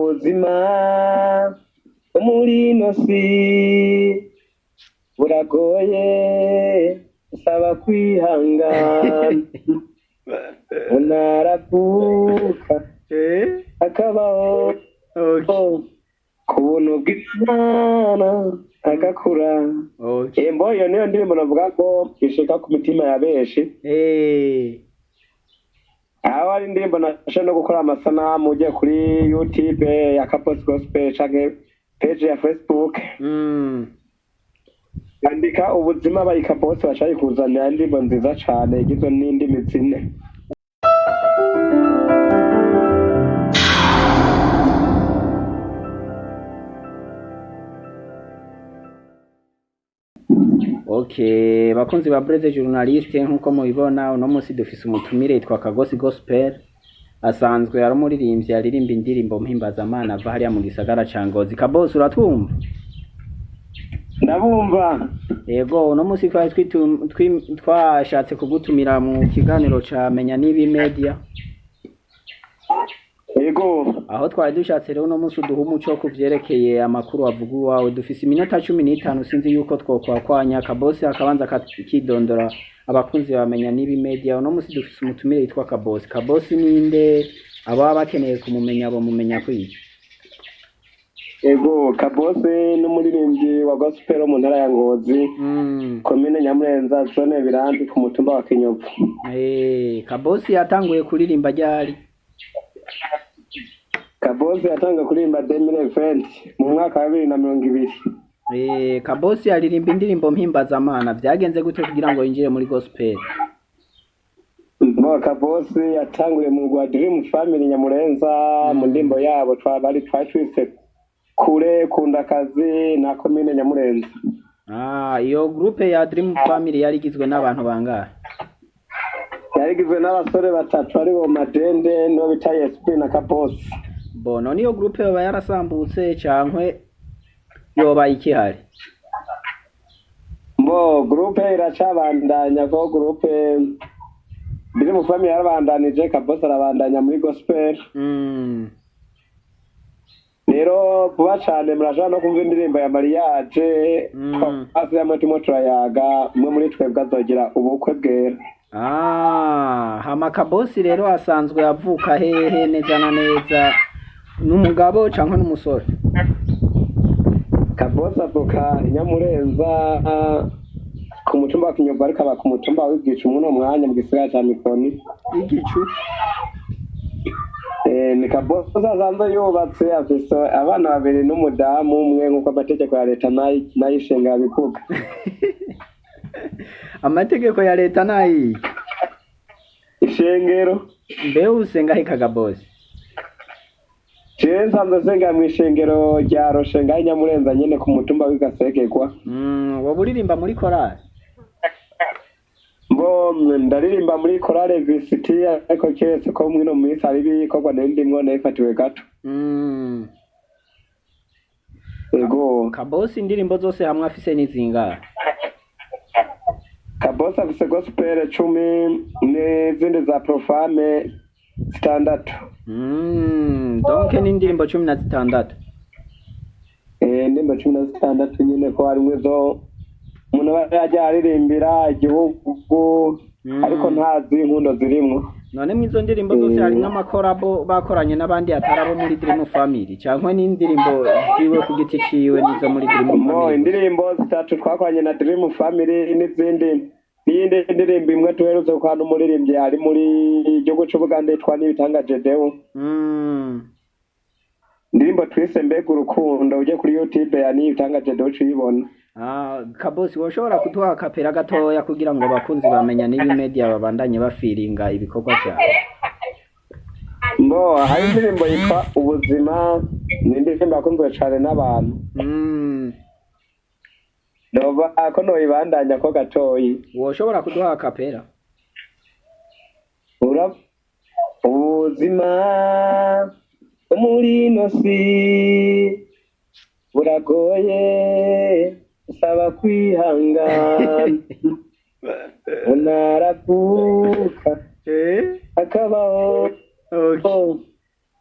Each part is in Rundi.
Ubuzima bwo muri ino si buragoye, saba kwihangana. Umuntu aravuka akabaho ku buntu bw'Imana agakura. Embo iyo niyo ndirimbo navuga ko ishika ku mitima ya benshi. Aho hari indirimbo nashoboye no gukora amasanamu, ugiye kuri YouTube ya Kabosi Gospel canke page ya Facebook, andika "Ubuzima by Kabosi", baca bayikuzanira. Indirimbo nziza cane igizwe n'indimi zine. Okay, bakunzi ba Breze Journaliste, nkuko mubibona uno munsi dufise umutumire yitwa Kagosi Gospel, asanzwe ari umuririmbyi aririmba indirimbo mpimbazamana, ava hariya mu gisagara ca Ngozi. Kabosi, uratwumva? Ndabumva. Yego, uno munsi twari twashatse kugutumira mu kiganiro ca Menya Nibi Media. Yego. Aho twari dushatse rero uno munsi uduha umuco ku vyerekeye amakuru avuga iwawe. Dufise iminota 15, sinzi yuko twokwakwanya. Kabosi akabanza akidondora abakunzi bamenya Nibi Media. Uno munsi dufise umutumire yitwa Kabosi. Kabosi ninde? Ababa bakeneye kumumenya bomumenya kwiki? Yego, Kabosi n'umuririmbyi wa gospel wo mu ntara ya Ngozi, komine Nyamurenza, zone Birambi, ku mutumba wa Kinyovu. Kabosi yatanguye kuririmba ryari? Kabosi yatanguye kuririmba 2020, mu mwaka wa 2020. Kabosi aririmba indirimbo mpimbazamana. Vyagenze gute kugira ngo yinjire muri gospel? Bo Kabosi yatanguye mu rwa Dream Family Nyamurenza, mu ndirimbo yabo twabari twatwise "Kure kunda akazi" na komine Nyamurenza. Ah, iyo groupe ya Dream Family yari igizwe n'abantu bangahe? Yarigizwe n'abasore batatu, aribo Madende, n'uwo bita Yespi na Kabosi. Bono niyo groupe yoba yarasambutse cankwe yoba ikihari? Mbo groupe iracabandanya, ko groupe Dream Family yarabandanije, Kabosi arabandanya muri gospel. Rero vuba cane murashobora no kumva indirimbo ya mariage. Hasi hamwe turimo turayaga, umwe muri twebwe azogira ubukwe bwera. Ah, hama Kabosi rero asanzwe avuka hehe neza na neza? N'umugabo cankwe n'umusore? Kabosi avuka i Nyamurenza ku mutumba wa Kinyovu, ariko aba ku mutumba w'Igicu muno mwanya mu gisagara ca Mikoni. Igicu. Ni Kabosi asanzwe yubatse, afise abana babiri n'umudamu umwe, nk'uko amategeko ya leta n'ayishinga abivuga. Amategeko ya leta nayi? Ishengero. Mbe usenga he, Kabosi? Jewe nsanzwe nsenga mw'ishengero rya Roshe ngaho i Nyamurenza nyene ku mutumba w'Igasegerwa. Woba uririmba muri korali? Mbo ndaririmba muri korale VCT, ariko keretse ko mwino minsi hari ibikorwa nari ndimwo nabifatiwe gato. Ego. Kabosi indirimbo zose hamwe afise ni zingahe? Kabosi afise gospel 10 n'izindi za profane zitandatu. Donc ni indirimbo 16. Indirimbo 16 nyene, ko harimwo izo umuntu aba yagiye aririmbira igihugu, ariko ntazi inkundo zirimwo. None mw'izo ndirimbo zose harimwo amakorabo bakoranye n'abandi atari abo muri Dream Family, cankwe n'indirimbo ziwe ku giti ciwe n'izo muri Dream Mo Family? Indirimbo zitatu twakoranye na Dream Family, n'izindi n'iyindi ndirimbo imwe duherutse gukorana n'umuririmbyi ari muri igihugu c'Ubugande yitwa Nibitanga Gedeon. Indirimbo twise "Mbega urukundo", uje kuri YouTube ya Nibitanga Gedeon uca uyibona. Ah, Kabosi, woshobora kuduha akapera gatoya kugira ngo abakunzi bamenya Nibi Media babandanye bafiringa ibikorwa vyawe? Mbo hari indirimbo yitwa "Ubuzima", ni indirimbo yakunzwe cane n'abantu. Nova ko noyibandanya ko gatoyi. Woshobora kuduha akapera? Ura ubuzima bwo muri ino si buragoye, saba kwihangana. Umuntu aravuka akabaho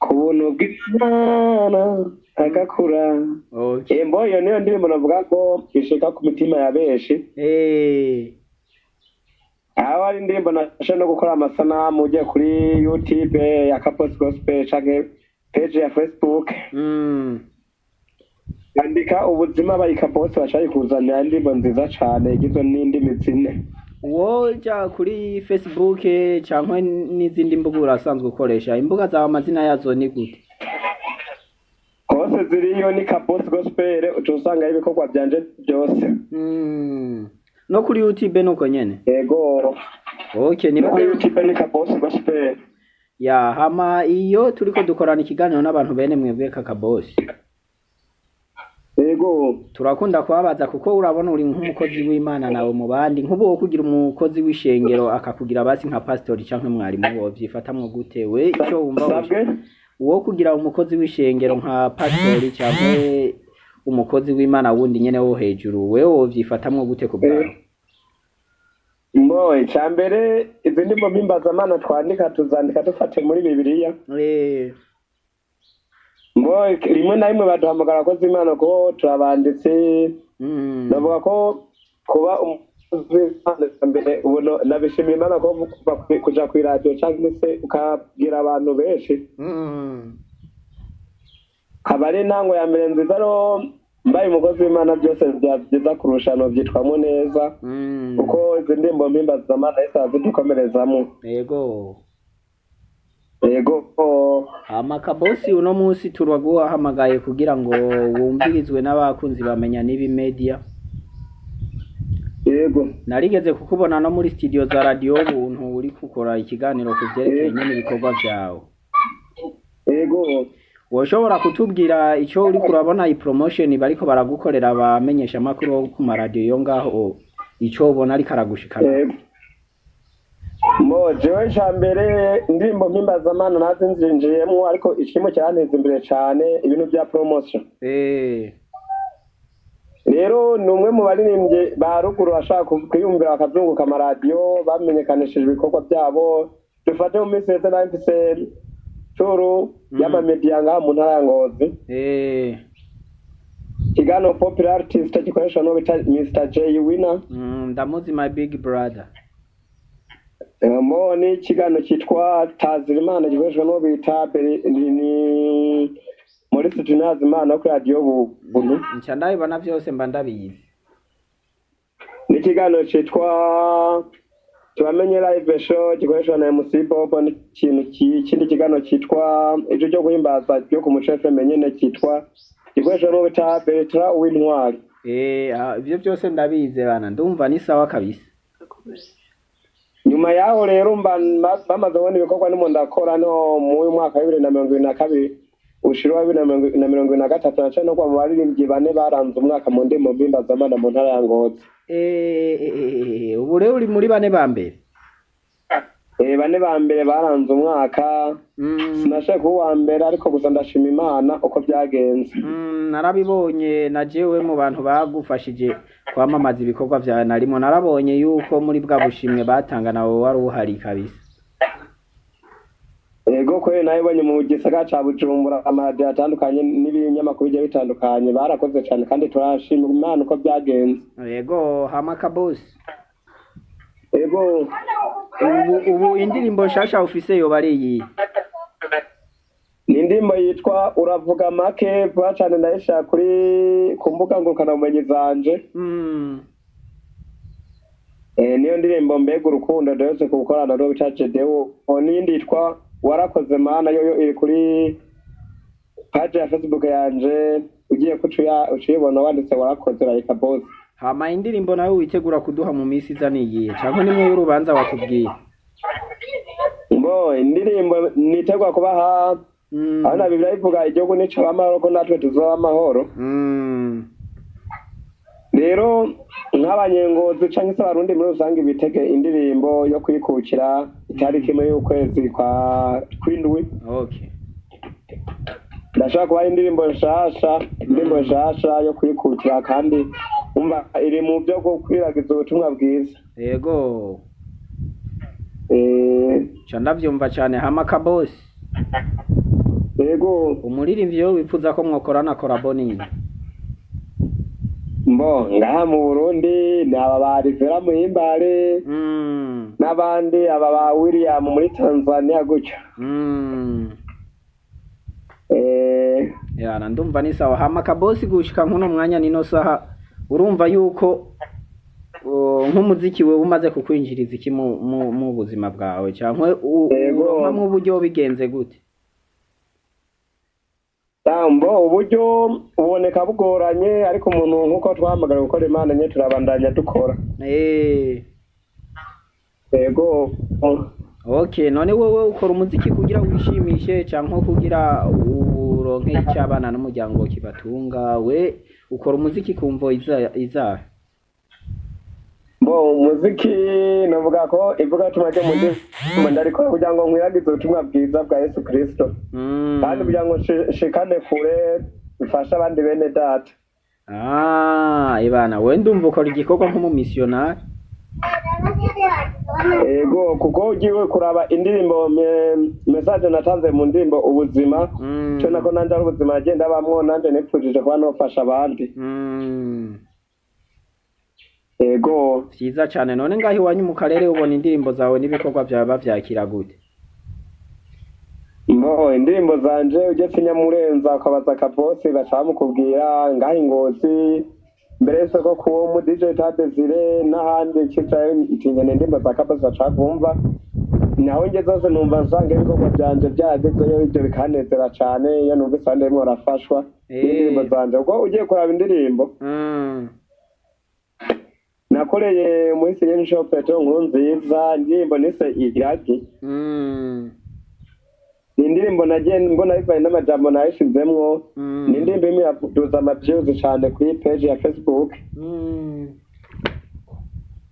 ku Ku buntu bw'Imana agakura. Okay. Embo iyo niyo ndirimbo navuga ko ishika ku mitima ya benshi. Aho hari indirimbo nashe no gukora amasanamu, ugiye kuri YouTube ya Kaposi Gospel canke page ya Facebook, andika ubuzima by Kaposi, bacayikuzanira, indirimbo nziza cane igizwe n'indimi zine. Woja kuri Facebook canke n'izindi mbuga urasanzwe ukoresha, imbuga zawe amazina yazo ni gute? Hose ziriyo, ni Kaposi Gospel, uca usangayo ibikorwa vyanje byose. No kuri YouTube nuko nyene? Yego. Okay. No kuri Ni YouTube ni Kaposi Gospel. Ya, hama iyo turiko dukorana ikiganiro n'abantu bene mwebwe, Kakabosi, turakunda kubabaza, kuko urabona uri nk'umukozi w'Imana nawe mu bandi, nk'ubu wo kugira umukozi w'ishengero akakugira basi nka pastori canke mwarimu, wovyifatamwo gute we, ico wumva? Sabwe? Uwo kugira umukozi w'ishengero nka pastori canke umukozi w'Imana wundi nyene wo hejuru, wewe wovyifatamwo gute ku bwawe? Mbo icambere, izi ndimbo mpimbazamana twandika, tuzandika dufate muri Bibiliya. Mbo rimwe na rimwe baduhamagara abakozi b'Imana kuko turabanditsi. Navuga ko kuba umukozi w'Imana mbere ubu nabishimiye Imana ko kuva kuja kw'iradiyo canke se ukabwira abantu benshi aba ari intango ya mbere nziza. Rero mbaye umukozi w'Imana byose byaba byiza kurusha, novyitwamwo neza, kuko izi ndirimbo mpimbazamana yose zidukomerezamwo. Yego. Yego. Hama Kabosi, uno munsi turaguhamagaye kugira ngo wumvirizwe n'abakunzi bamenya n'ibi media. Narigeze kukubona no muri studio za radio Buntu uri gukora ikiganiro ku vyerekeye nyene ibikorwa vyawe. Woshobora kutubwira ico uriko urabona, iyi promotion bariko baragukorera abamenyesha amakuru bo ku maradiyo yo ngaho, ico ubona ariko aragushikana? Yego. Mo jewe ca mbere indirimbo mpimbazamana nazi nzinjiyemwo, ariko ikirimo kiranteza imbere cane ibintu vya promotion. Rero ni umwe mu baririmbyi ba ruguru bashaka kwiyumvira bakazunguka amaradiyo, bamenyekanishije ibikorwa byabo. Dufate mu minsi iheze nari mfise tour y'amamediya ngaha mu ntara ya Ngozi, ikiganiro Popular Artist gikoreshwa n'uwo bita Mr J Winner. Ndamuzi, my big brother. Mo ni ikiganiro cyitwa Tazirimana gikoreshwa n'uwo bita ni Maurice Tunazimana kuri radiyo Buntu. Nca ndabibona vyose, mba ndabizi. N'ikiganiro cyitwa Tubamenye Live Show gikoreshwa na MC Bobo, n'ikintu ikindi kiganiro cyitwa Ijwi ryo guhimbaza ryo ku Muco FM nyene, cyitwa gikoreshwa n'uwo bita Bertrand Uwintwari. Ah, ivyo byose ndabizi bana, ndumva ni sawa kabisa. Nyuma yaho rero mba bamaze kubona ibikorwa ndimo ndakora no mu uyu mwaka wa 2022 ushira wa 2023, naca no kwa mu baririmbyi bane baranze umwaka mu ndimo mpimbazamana mu ntara ya Ngozi. Ubu rero uri muri bane ba mbere? Bane ba mbere baranze umwaka. Sinashoboye kuba uwa mbere, ariko gusa ndashima Imana uko byagenze. Narabibonye na jewe mu bantu bagufashije kwamamaza ibikorwa vyawe narimo, narabonye yuko muri bwa bushimwe batanga nawe wari uhari kabisa. Yego kweli, nabibonye mu gisagara ca Bujumbura, amaradiyo atandukanye n'ibinyamakuru bigiye bitandukanye barakoze cane, kandi turashima Imana uko byagenze. Yego, hama Kabosi, Yego. ubu indirimbo nshasha ufise yoba ari iyi? Ni indirimbo yitwa Uravuga Make, vuba cane ndayishira kuri ku mbuga ngurukanabumenyi zanje. Niyo ndirimbo Mbega Urukundo duherutse gukorana n'uwo bita Gedewo, n'iyindi yitwa Warakoze Mana, yoyo iri kuri page ya Facebook yanje, ugiye kuca ucuyibona wanditse Warakoze by Kabosi. Hama indirimbo nawe witegura kuduha mu minsi iza ni iyihe, canke nimwe y'urubanza watubwiye? Ngo indirimbo nitegura kubaha, aho na Bibiliya ivuga igihugu nicaba amahoro ko natwe tuzoba amahoro. Rero nk'abanyengozi canke se abarundi muri rusange, bitege indirimbo yo kwikukira itariki 1 y'ukwezi kwa kwindwi. Ndashaka kubaha indirimbo nshasha, indirimbo nshasha yo kwikukira, kandi umva iri mu byo gukwiragiza ubutumwa bwiza. Yego. Ca ndavyumva cane. Hama Kabosi, Yego. Umuririmbyi yo wifuza ko mwokorana collabo ninde? Mbo ngaha mu Burundi ni aba ba Rivera Muhimbare n'abandi aba ba William muri Tanzania gutyo. Yana ndumva ni sawa. Hama Kabosi, gushika nkuno mwanya nino saha, urumva yuko nk'umuziki wewe umaze kukwinjiriza iki mu buzima bwawe, canke uronkamwo uburyo bigenze gute? Mbo uburyo buboneka bugoranye, ariko umuntu nk'uko twahamagara gukora Imana nye turabandanya dukora. Yego. Okay, none wowe ukora umuziki kugira wishimishe canke kugira uronke icyo abana n'umuryango kibatunga? We ukora umuziki kumvo izahe? Mbo umuziki navuga ko ivugabutumwa ryo mu ndirimbo ndarikora kugira ngo nkwiragize ubutumwa bwiza bwa Yesu Kristo kandi kugira ngo nshikane kure, bifashe abandi bene data. Ah, ibana we ndumva ukora igikorwa nk'umumisiyonari. Ego, kuko ugiye kuraba indirimbo message natanze mu ndirimbo Ubuzima, cyo nako nanje ari ubuzima nagenda bamwo, nanje nipfujije kuba nofasha abandi. Ego. Vyiza cane. None ngaho iwanyu mu karere ubona indirimbo zawe n'ibikorwa vyawe bavyakira gute? Mbo indirimbo zanje ugeze Nyamurenza ukabaza Kabosi baca bamukubwira, ngaho Ingozi mbere y'isoko kuwo mu DJ Tadesire n'ahandi kicaye ntinyene indirimbo za Kabosi baca bumva, naho nge zose numva nsanga ibikorwa vyanje vyaragezeyo, ivyo bikanezera cane iyo numvise abandi barimwo barafashwa n'indirimbo zanje, kuko ugiye kuraba indirimbo nakoreye muri Sirene Shop Petero Nkuru Nziza, indirimbo nise Iragi. Ni indirimbo nagiye mbona bivanye n'amajambo nayishizemwo. Ni indirimbo imwe yaduza ama views cane kuri page ya Facebook.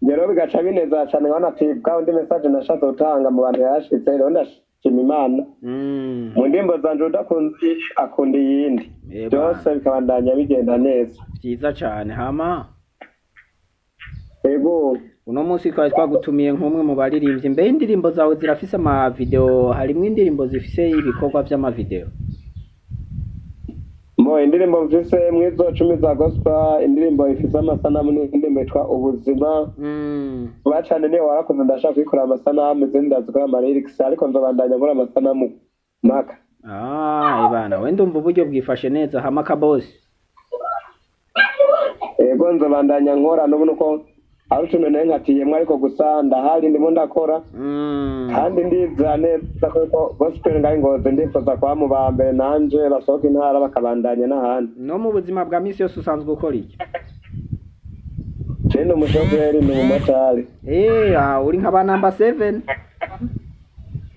Rero bigaca binezera cane nkabona ati bwa wundi message nashatse gutanga mu bantu yarashitse. Rero ndashima Imana. Mu ndirimbo zanje udakunze iyi akunda iyindi, byose bikabandanya bigenda neza. Vyiza cane. Hama Ego. uno munsi twari twagutumiye nk'umwe mu baririmbyi. Mbe indirimbo zawe zirafise ama video? Harimwo indirimbo zifise ibikorwa vy'ama video? Mo indirimbo mfise mwizo 10 za gospel, indirimbo ifise amasanamu ni indirimbo yitwa Ubuzima. Vuba cane niyo warakoze, ndashaka kuyikora amasanamu, izindi ndazikora ama lyrics, ariko nzobandanya nkora amasanamu maka. Ah, ibana we ndumva uburyo bwifashe neza. Hama Kabosi, Ego, nzobandanya nkora n'ubu nuko ari utuntu nari nkatiyemwo, ariko gusa ndahari ndimo ndakora. Kandi ndizera neza ko gospel ngaho Ingozi ndifuza kuba mu ba mbere nanje basohoka intara bakabandanya n'ahandi. No mu buzima bwa misi yose usanzwe ukora iki? Je ni umushoferi, ni umumotari. Ah, uri nka ba number 7.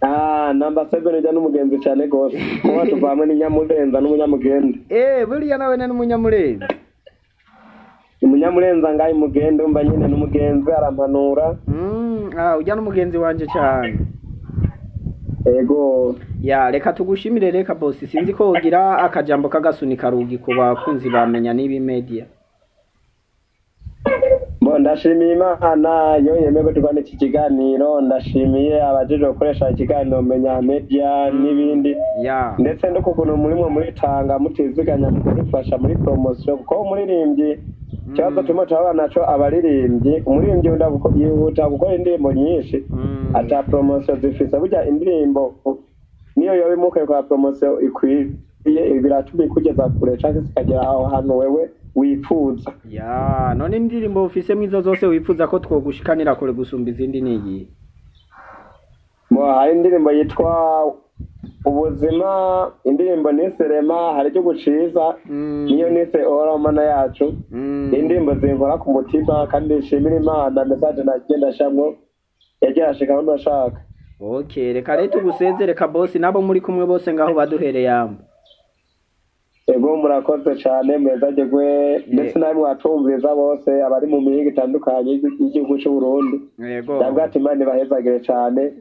Ah, number 7 ujya n'umugenzi cane gose, kuba tuva hamwe n'Inyamurenza n'umunyamugende. Buriya nawe ni umunyamurenza? Umunyamurenza ngaho imugende, umva nyine n'umugenzi arampanura. Ah, ujya n'umugenzi wanje cane. Ego. Ya, reka tugushimire. Reka bosi, sinzi ko wogira akajambo k'agasunika rugi ku bakunzi bamenya n'ibi media. Bo ndashimiye Imana yo yemeye ko tugana iki kiganiro, ndashimiye abajejwe gukoresha ikiganiro Menya Media n'ibindi, ndetse no ku kuntu murimwo muritanga mutiziganya mukadufasha muri promotion, kuko umuririmbyi ikibazo turimo turabona naco abaririmbyi, umuririmbyi yihuta gukora indirimbo nyinshi ata promotion zifise. Burya indirimbo niyo yoba imukuye kwa promotion ikwiye biratuma ikugeza kure canke zikagera aho hantu wewe wifuza. Ya, none indirimbo ufise mwizo zose wifuza ko twogushikanira kure gusumba izindi niyi? Bo hari indirimbo yitwa Ubuzima, indirimbo nise Rema, hari Igihugu ciza, niyo nise Uhoraho Mana yacu. Indirimbo zinkora ku mutima kandi nshimira Imana message nagenda shamwo yagiye arashika aho ndashaka. Okay, reka rero tugusezere Kabosi, nabo muri kumwe bose ngaho baduhereye yambo. Ego, murakoze cane, mwezagirwe, ndetse nawe mwatumviriza bose abari mu mihingo itandukanye y'igihugu c'u Burundi. Ndavuga ati Imana ibahezagire cane,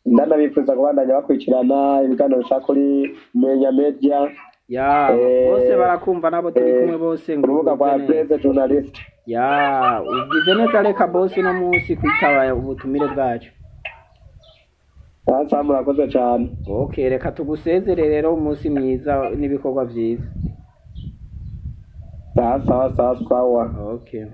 ndanabifuza kubandanya bakurikirana ibiganiro bica kuri Menya Media. Ya, bose barakumva nabo turi kumwe bose ngo urubuga rwa ugubwe neza. Blaise Journalist. Ya, ugize neza. Reka bosi no munsi kwitaba ubutumire bwacu. Sawa, murakoze cane. Okay, reka tugusezere rero, umunsi mwiza n'ibikorwa vyiza. Sawa sawa sawa sawa. Okay.